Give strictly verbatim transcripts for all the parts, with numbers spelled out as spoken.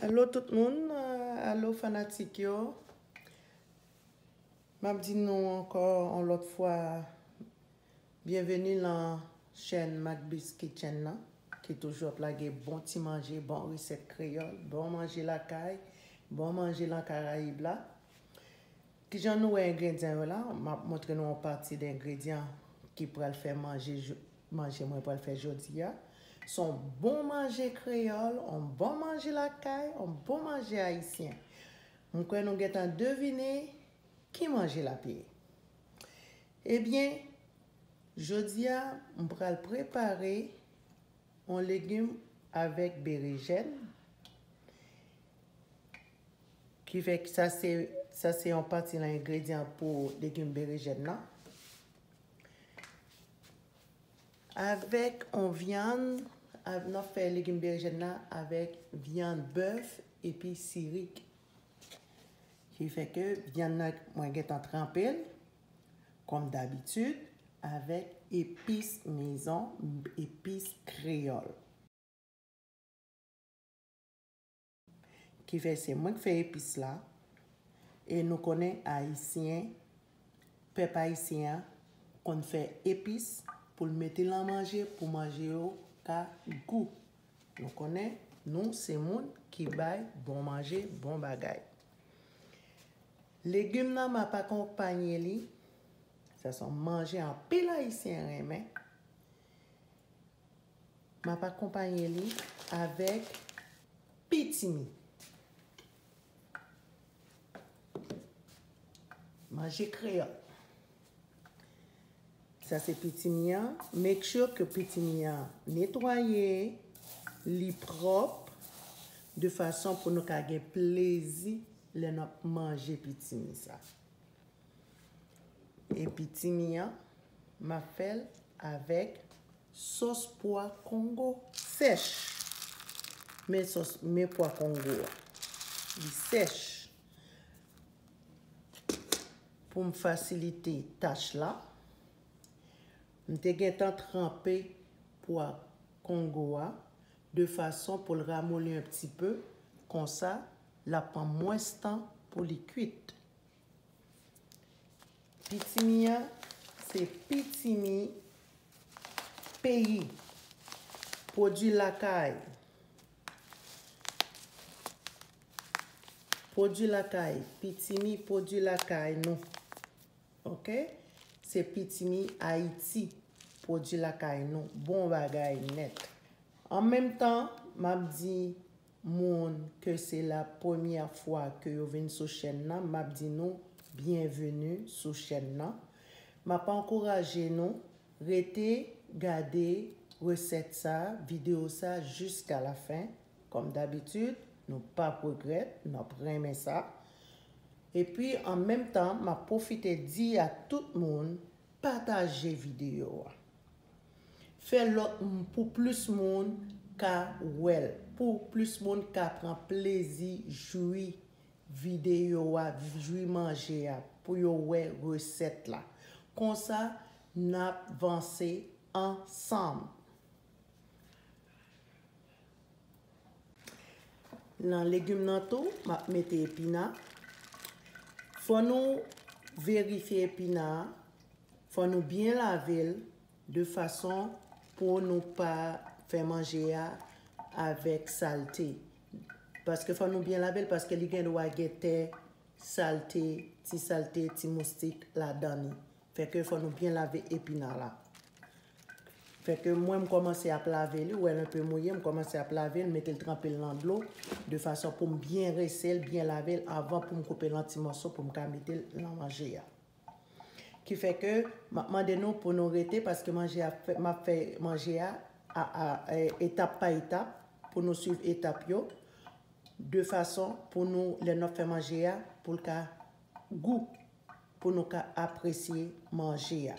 Alo tout moun, euh, alo fanatik yo. M ap di nou ankò yon lòt fwa, byenveni nan chèn Macbis Kitchen nan, ki toujou ap lage bon ti manje, bon resèt kreyòl, bon manje lakay, bon manje nan Karayib la. Kijan nou wè engredyan yo la? M ap montre nou yon pati de engredyan ki pral fè manje, manje mwen pral fè jodi a. Se yon bon manje kreyòl, yon bon manje lakay, yon bon manje ayisyen. M kwè nou gentan devine ki manje l ap ye. Ebyen, jodi a, m pral prepare yon legim avèk berejèn. Ki fè sa se, sa se yon pati nan engredyan pou legim berejèn nan. Avèk yon vyann, a- n ap fè legim berejèn nan avèk vyann bèf epi sirik. Ki fè ke vyann nan mwen gentan tranpe l, kòm dabitid, avèk epis mezon, epis kreyòl. Ki fè se mwen k fè epis la. E nou konnen ayisyen, pèp ayisyen an konn fè epis pou l mete l nan manje, pou manje yo ka gou. Nou konnen, nou se moun ki bay bon manje, bon bagay. Legim nan, m ap akonpanye li. Sa se yon manje anpil ayisyen renmen. M ap akonpanye li avèk pitimi. Manje kreyòl. Sa se pitimi an. Make sure ke pitimi an netwaye, li pwòp, de fason pou nou ka gen plezi lè n ap manje pitimi sa. E pitimi an, m ap fè l avèk sòs pwa kongo sèch. Men sòs, men pwa kongo a. Li sèch. Pou m fasilite tach la, m te gentan tranpe pwa kongo a de fason pou l ramoli un petit peu. Konsa, l ap pran mwens tan pou li kuit. Pitimi an, se pitimi peyi. Pwodui lakay. Pwodui lakay. Pitimi, pwodui lakay nou. Oke? Se pitimi Ayiti. Pwodui lakay nou. Bon bagay nèt. An menm tan, m ap di moun ke se la premyè fwa ke yo vin sou chèn nan, m ap di nou byenveni sou chèn nan. M ap ankouraje nou rete gade resèt sa, videyo sa jiska la fen. Kòm dabitid, nou p ap regrèt, n ap renmen sa. Epi, an menm tan, m ap pwofite di a tout moun, pataje videyo a. Fè lòt m- pou plis moun ka wè l, pou plis moun ka pran plezi jwi videyo a, jwi manje a, pou yo wè resèt la. Konsa, n ap vanse ansanm. Nan legim nan tou, m ap mete epina. Fò nou verifye epina a. Fò nou byen lave l de fason pou nou pa fè manje a avèk salte. Paske fò nou byen lave l, paske li gen dwa gen tè, salte, ti salte, ti moustik ladan li. Fè ke fò nou byen lave epina la. Fè ke mwen, m kòmanse ap lave li, ou wè l enpe mouye, m kòmanse ap lave l, mete l tranpe l nan dlo, de fason pou m byen rese l, byen lave l anvan pou m koupe l an ti mòso pou m ka mete l nan manje a. Ki fè ke m ap mande nou pou nou rete, paske manje a fè- m ap fè manje a, a, a, e, etap pa etap, pou nou swiv etap yo, de fason pou nou, lè n ap fè manje a, pou l ka gou, pou nou ka apresye manje a.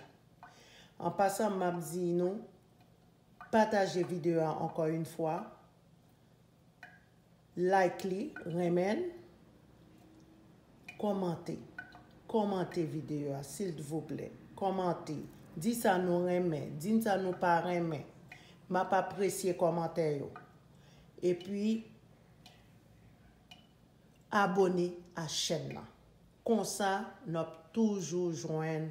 An pasan, m ap di nou, pataje videyo a ankò yon fwa, like li, renmen l, kòmante. Kòmante videyo a, silvouplè. Kòmante. Di sa nou renmen, di sa nou pa renmen. M ap apresye kòmantè yo. Epi, Abone a chèn nan. Konsa, n ap toujou jwenn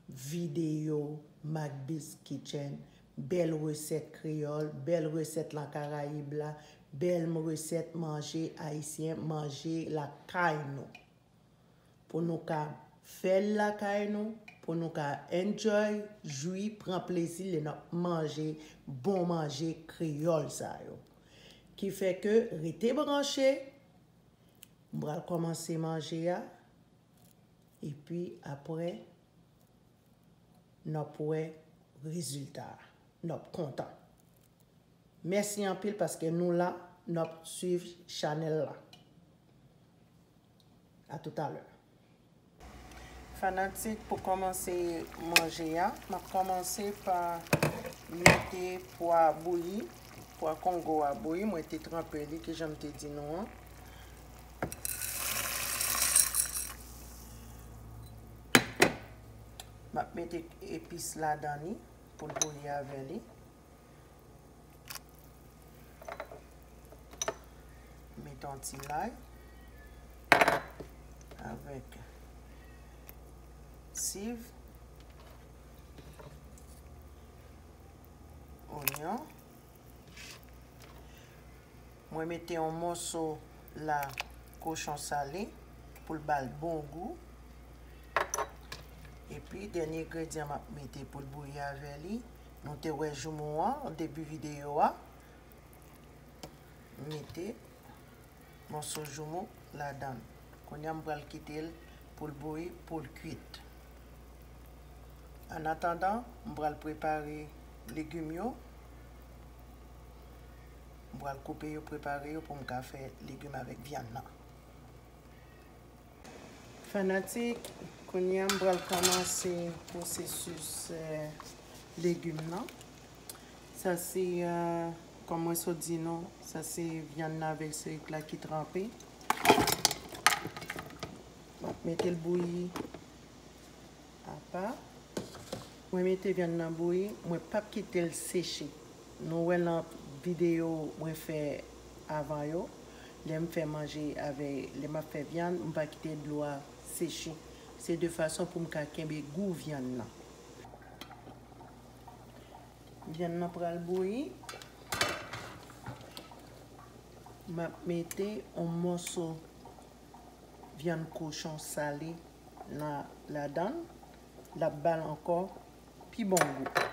videyo Macbeth Kitchen, bèl resèt kreyòl, bèl resèt lan Karayib la, bèl resèt manje ayisyen, manje lakay nou. Pou nou ka fè l lakay nou, pou nou ka enjoy, jwi, pran plezi lè n ap manje bon manje kreyòl sa yo. Ki fè ke rete branche, m pral kòmanse manje a, epi apre, n ap wè rezilta a. N ap kontan. Mèsi anpil paske nou la, n ap swiv chanèl la. A toutalè. Fanatik, pou kòmanse manje a, m ap kòmanse pa mete pwa bouyi, pwa kongo a bouyi, mwen te tranpe li, kijan m te di nou an. M ap mete epis ladan li pou l bouyi avè li. Mete yon ti lay avèk siv, onyon. Mwen mete yon mòso la kochon sale pou l ba l bon gou. Epi, dènye engredyan m ap mete pou l bouyi avè li, nou te wè joumou an, debi videyo a. M mete mòso joumou ladan l. Kounye a, m pral kite l pou l bouyi, pou l kuit. Annatandan, m pral prepare legim yo. M pral koupe yo, prepare yo pou m ka fè legim avèk vyann nan. Fanatik, kounye a m pral kòmanse pwosesis, eh, legim nan. Sa se, eh, kòm mwen sot di nou, sa se vyann nan avèk serik la ki tranpe. M ap mete l bouyi apa. Mwen mete vyann nan bouyi, mwen p ap kite l seche. Nou wè nan videyo mwen fè avan yo, lè m fè manje avè, lè m ap fè vyann, m pa kite dlo a seche. Se de fason pou m ka kenbe gou vyann nan. Vyann nan pral bouyi. M ap mete yon mòso vyann kochon sale nan, ladan l, l ap ba l ankò pi bon gou.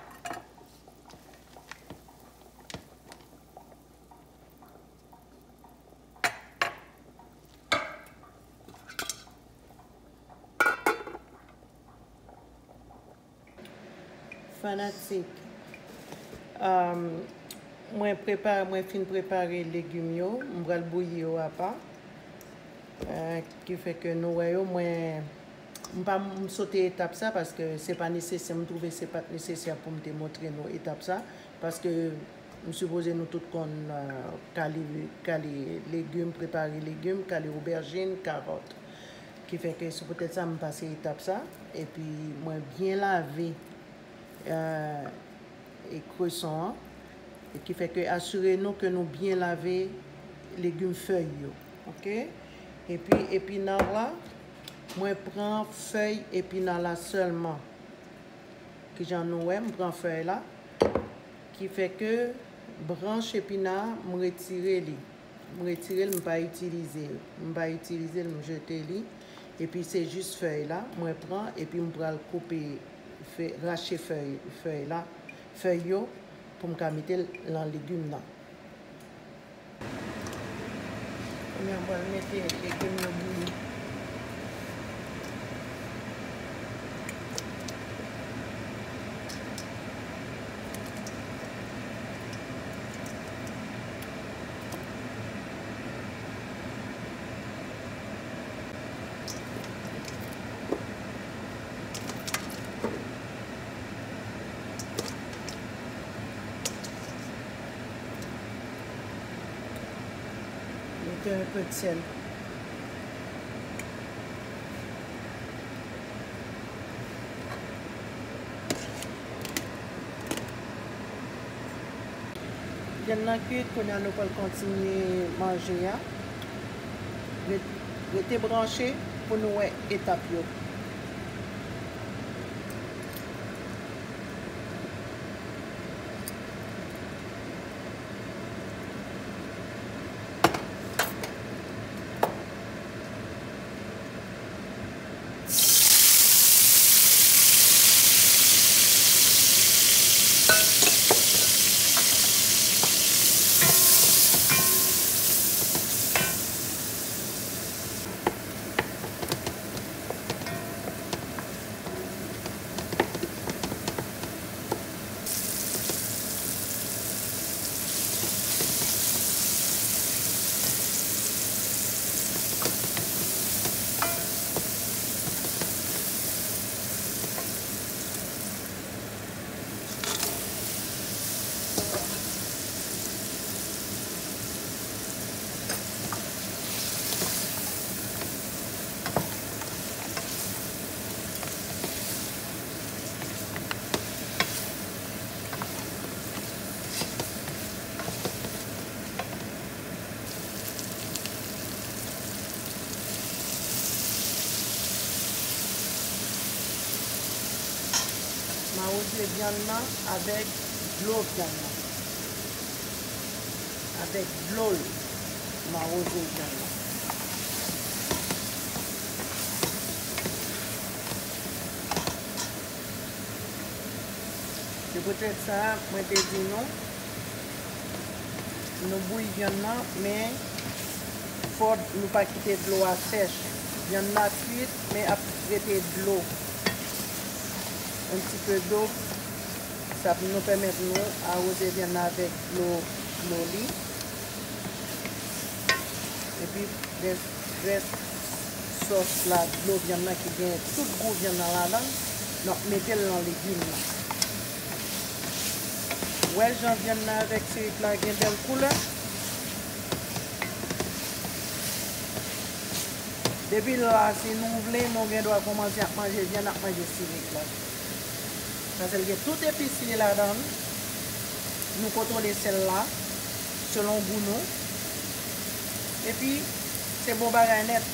Fanatik, um, mwen prepare, mwen fin prepare legim yo, m pral bouyi yo apa. Eh, ki fè ke nou wè yo, mwen, m pa, m sote etap sa paske se pa nesesè, m twouve se pa t nesesè pou m te montre nou etap sa, paske m sipoze nou tout konn, eh, kale, kale legim, prepare legim, kale obèjin, kawòt. Ki fè ke se poutèt sa m pase etap sa, epi mwen byen lave, eh, e kreson an, e ki fè ke asire nou ke nou byen lave legim fèy yo, oke? Epi epina la, mwen pran fèy epina la sèlman. Kijan nou wè, m pran fèy la, ki fè ke branch epina a, m retire li. M retire l, m pa itilize l. M pa itilize l, m jete li. Epi se jis fèy la, mwen pran, epi m pral koupe, fè, rache fèy, fèy la, fèy yo, pou m ka mete l nan legim nan. Kounye a, m pral mete legim yo bouyi. Mete enpe sèl. Vyann nan kuit, kounye a nou pral kontinye manje a. Ret, Rete branche pou nou wè etap yo. M awoze vyann nan avèk dlo vyann nan. Avèk dlo l, m awoze vyann nan. Se poutèt sa, mwen te di nou, nou bouyi vyann nan, men fò nou pa kite dlo a sèch. Vyann nan kwit, men ap rete dlo. Un petit peu d'eau. Sa ap nou pèmèt nou awoze vyann nan avèk dlo, dlo li. Epi rès, rès sòs la, dlo vyann nan ki gen tout gou vyann nan ladan l, n ap mete l nan legim nan. Wè jan vyann nan avèk sirik la gen bèl koulè. Depi la, si nou vle, nou gen dwa kòmanse ap manje vyann, ap manje sirik la. Paske l gen tout epis li ladan l. Nou kontwole sèl la, selon gou nou. Epi, se bon bagay nèt.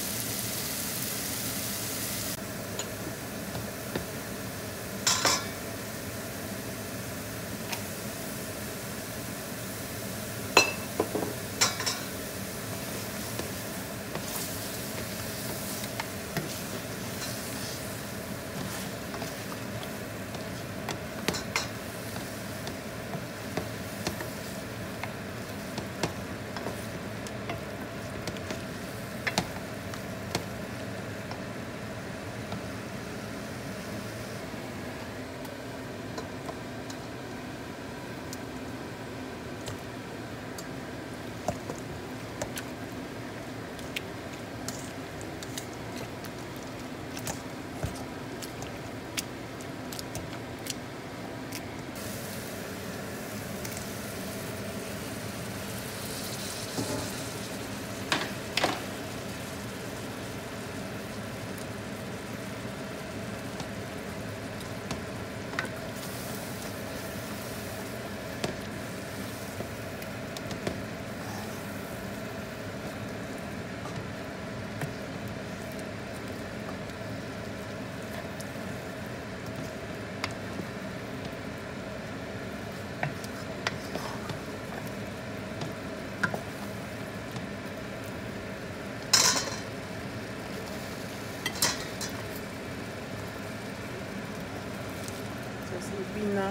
Sa se epina,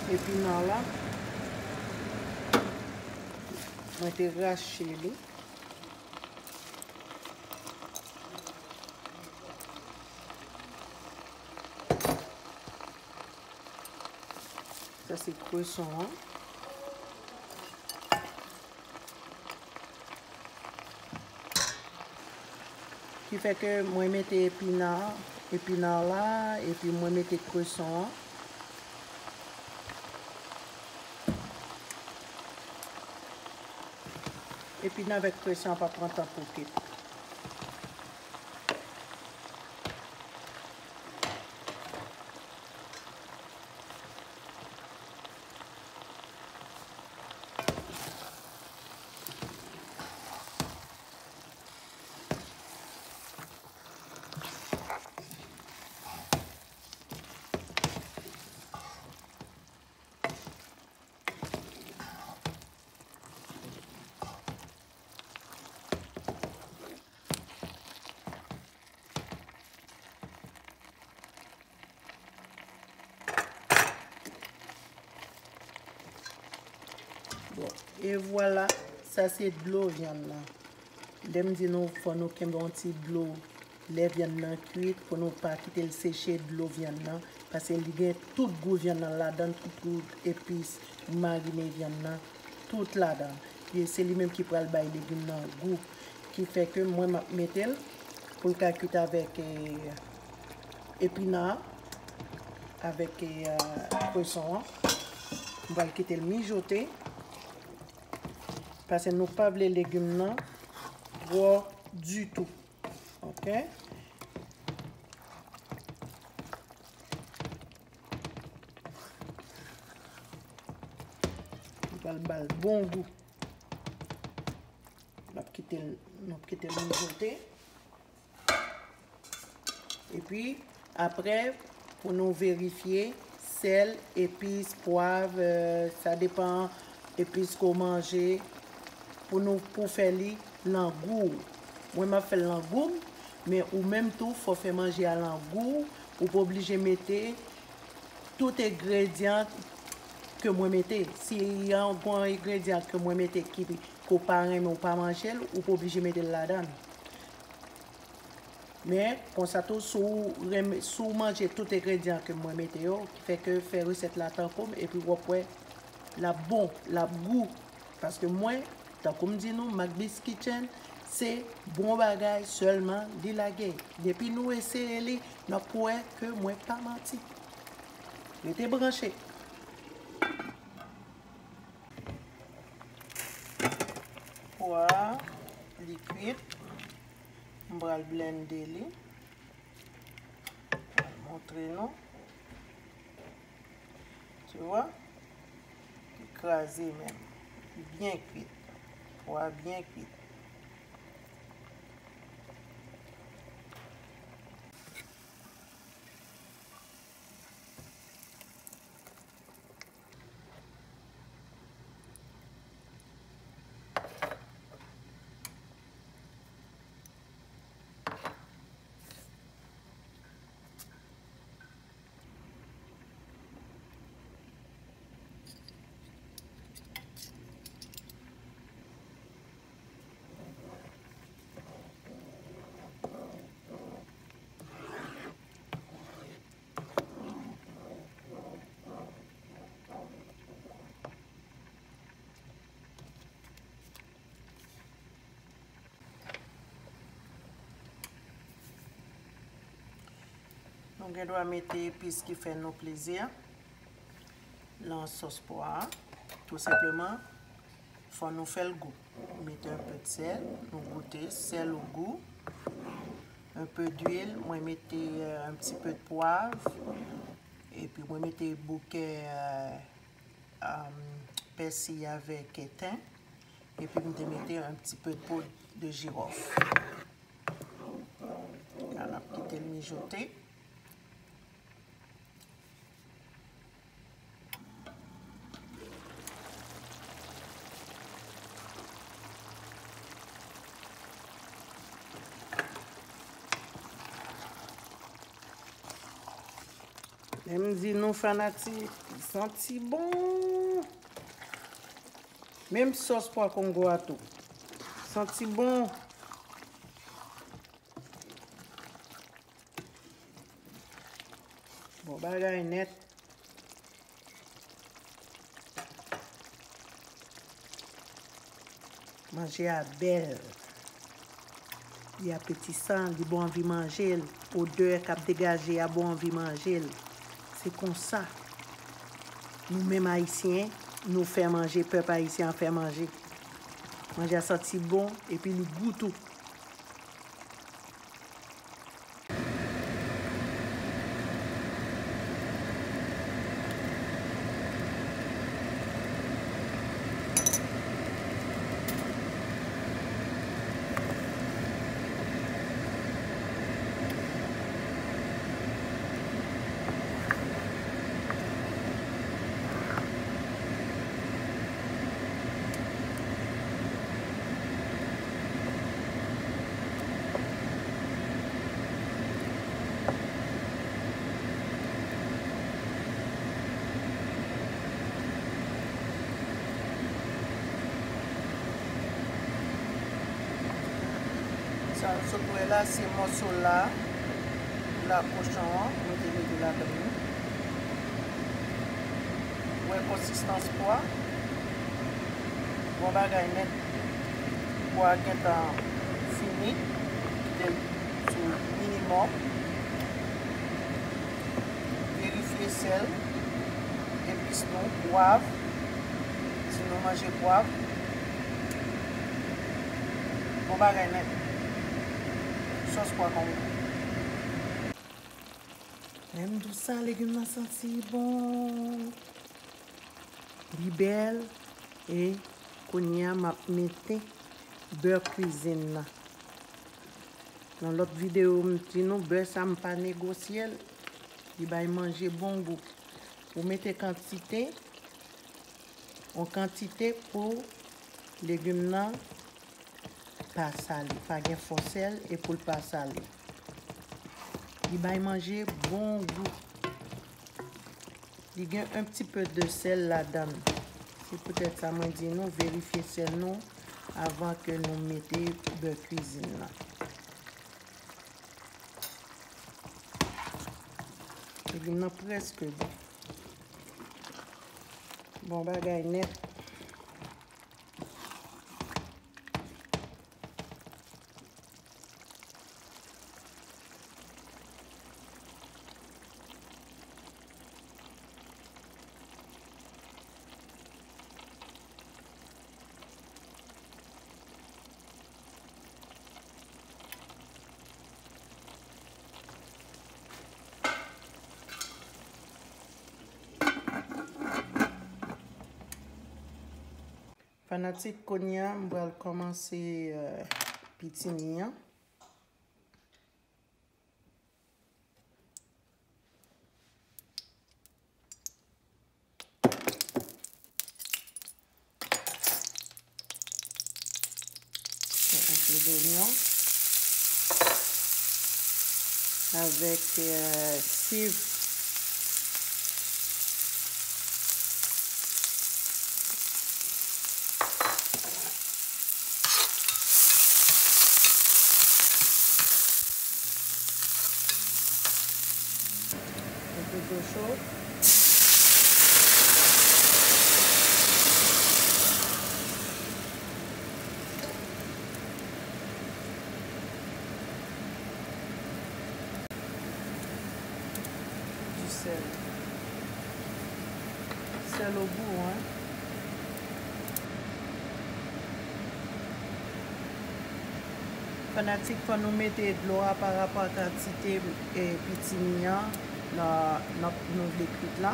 epina la. Mwen te rache li. Sa se kreson an. Ki fè ke mwen mete epina, epina la, epi mwen mete kreson an. Epina avèk kreson an pa pran tan pou kwit. E vwala, sa se dlo vyann nan. Lè m di nou, fò nou kenbe yon ti dlo lè vyann nan kwit pou nou pa kite l seche dlo vyann nan, paske li gen tout gou vyann nan ladan l, tout gou epis, marine vyann nan, tout ladan l. E se li menm ki pral bay legim nan gou, ki fè ke mwen m ap mete l pou l ka kwit avèk, eh, epina, avèk, eh, kweson an. M pral kite l mijote. Paske nou pa vle legim nan gwò ditou. Ok? Nou pral ba l bon gou. N ap kite l, n ap kite l mijote. Epi, apre, pou nou verifye, sèl, epis, pwav, eh, sa depan epis ke w manje, pou nou, pou fè li lan gou w. Mwen, m ap fè l lan gou m, men ou menm tou, fò w fè manje a lan gou w, ou pa oblije mete tout engredyan ke mwen mete. Si yon, yon engredyan ke mwen mete ki, ke w pa renmen, ou pa manje l, ou pa oblije mete l ladan l. Men, konsa tou, si w renmen, si w manje tout engredyan ke mwen mete yo, ki fè ke fè resèt la tankou m, epi w ap wè, l ap bon, l ap gou. Paske mwen, tankou m di nou, Macbis Kitchen, se bon bagay sèlman li lage. Depi nou eseye li, n ap wè ke mwen pa manti. Rete branche. Pwa li kwit. M pral blende li. Pral montre nou. Tu vois? Li kraze menm. Li byen kwit. Pwa byen kwit. Nou gen dwa mete epis ki fè nou plezi lan sòs pwa a. Tou senpleman, fò nou fè l gou. Mete un peu de sel, nou goute, sèl ou gou. Un peu d'huile, mwen mete, euh, un petit peu de poivre. Epi mwen mete bouke, euh, euh, pèsi avèk ten. Epi m te mete un petit peu de poudre de girofle. La, n ap kite l mijote. Lè m di nou fanatik, li santi bon. Menm sòs pwa kongo a tou. Santi bon. Bon bagay nèt. Manje a bèl. Li apetisan, li ba w anvi manje l. Odè k ap degaje a ba w anvi manje l. Se konsa. Nou menm Ayisyen, nou fè manje, pèp ayisyen an fè manje. Manje a santi bon, epi li gou tou. Sa w sot wè la, se mòso la, la kochon an, mwen te mete ladan l. Ou wè konsistans pwa? Bon bagay nèt. Pwa gentan fini. Kite l sou minimòm. Verifye sèl, epis nou, pwav. Si nou manje pwav, bon bagay nèt. Sòs pwa kongo. Lè m di w sa, legim nan santi bon. Li bèl. E kounye a, m ap mete bè kwizin nan. Nan lòt videyo, m di nou, bè sa, m pa negosye l. Li bay manje bon gou. Ou mete kantite, yon kantite pou legim nan pa sale, pa gen fò sèl e pou l pa sale. Li bay manje bon gou. Li gen un petit peu de sèl ladan l. Se poutèt sa mwen di nou verifye sèl nou avan ke nou mete bè kwizin nan. Legim nan prèske bon. Bon bagay nèt. Fanatik, kounye a, m pral kòmanse, euh, pitimi an. Yon pe zonyon avèk, euh, siv. Mete dlo cho. Du sel. Sel au goût, hein. Fanatik, fò nou mete dlo a pa rapò a kantite, e, pitimi an nan, nan nou vle kwit la.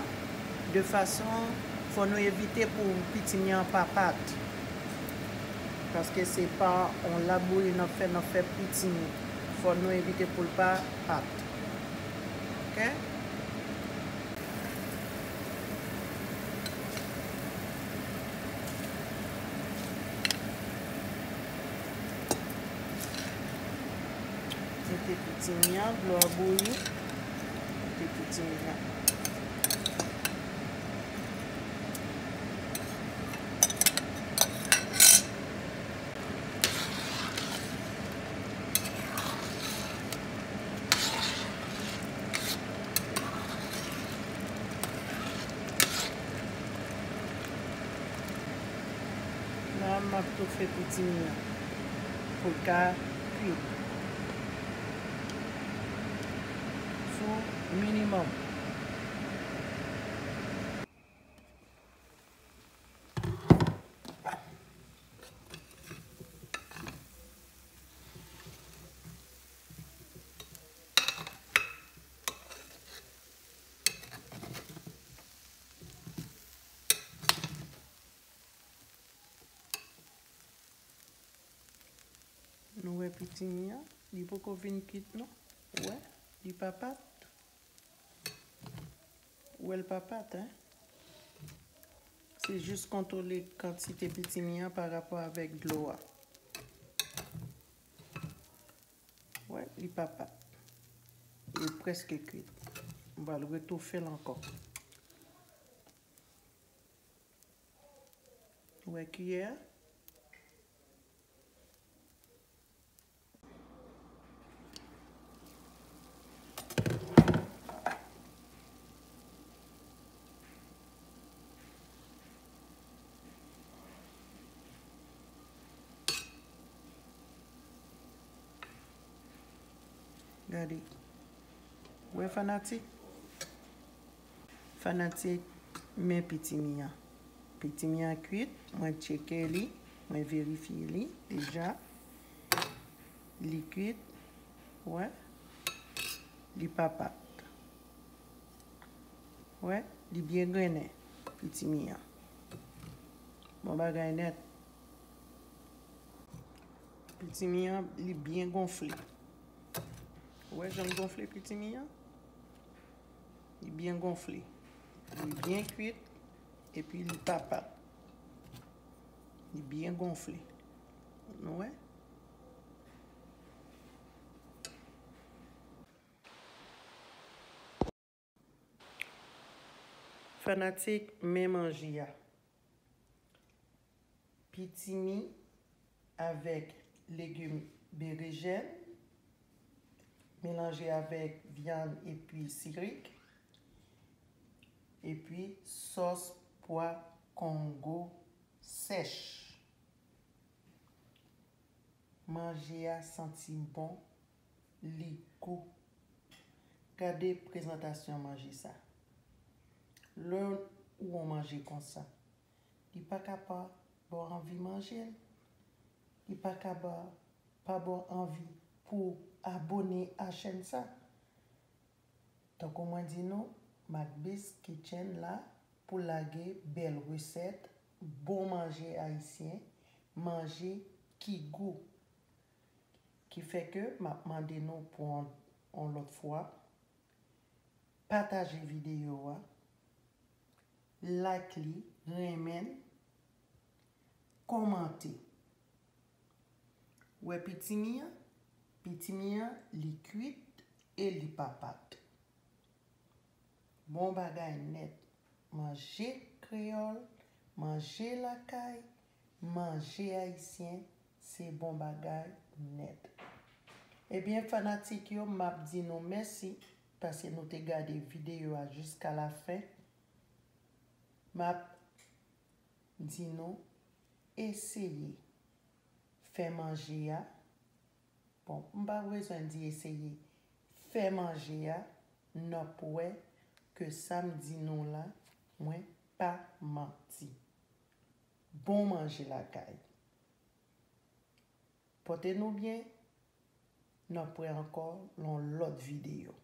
De fason, fò nou evite pou pitimi an pa pat. Paske se pa yon labouyi n ap fè, n ap fè pitimi. Fò nou evite pou l pa pat. Oke? Mete pitimi an, dlo a bouyi. Mete pitimi an. La, m ap toufe pitimi an pou l ka kui sou minimòm. Nou wè pitimi an, li poko vin kwit non. Ou wè, li pa pat. Ou wè l pa pat, en. Se jis kontwole kantite pitimi an pa rapò avèk dlo a. Ou wè, li pa pat. Li prèske kwit. M pral retoufe l ankò. Ou wè kiyè a? Gade. Wè fanatik? Fanatik, men pitimi an. Pitimi an kwit, mwen tcheke li, mwen verifye li deja. Li kwit, wè. Li pa pat. Wè, li byen grennen, pitimi an. Bon bagay nèt. Pitimi an, li byen gonfle. Ou wè jan l gonfle pitimi an? Li byen gonfle. Li byen kwit, epi li pa pat. Li byen gonfle. Nou wè? Fanatik, men manje a. Pitimi avèk legim berejèn, melanje avèk vyann epi sirik, epi sòs pwa kongo sèch. Manje a santi bon, li gou. Gade prezantasyon manje sa. Lè ou wè yon manje konsa, li pa ka pa ba w anvi manje l. Li pa ka ba, pa ba w anvi pou w abone a chèn sa. Tankou mwen di nou, Macbeth Kitchen la pou lage bèl resèt, bon manje ayisyen, manje ki gou. Ki fè ke m ap mande nou pou yon, yon lòt fwa, pataje videyo a, like li, renmen l, kòmante. Wè pitimi an? Pitimi an, li kwit e li pa pat. Bon bagay nèt. Manje kreyòl, manje lakay, manje ayisyen, se bon bagay nèt. Ebyen, fanatik yo, m ap di nou mèsi paske nou te gade videyo a jiska lafen. M ap di nou eseye fè manje a. Bon, m pa bezwen di eseye fè manje a, n ap wè ke sa m di nou la, mwen pa manti. Bon manje lakay. Pòte nou byen, n ap wè ankò nan yon lòt videyo.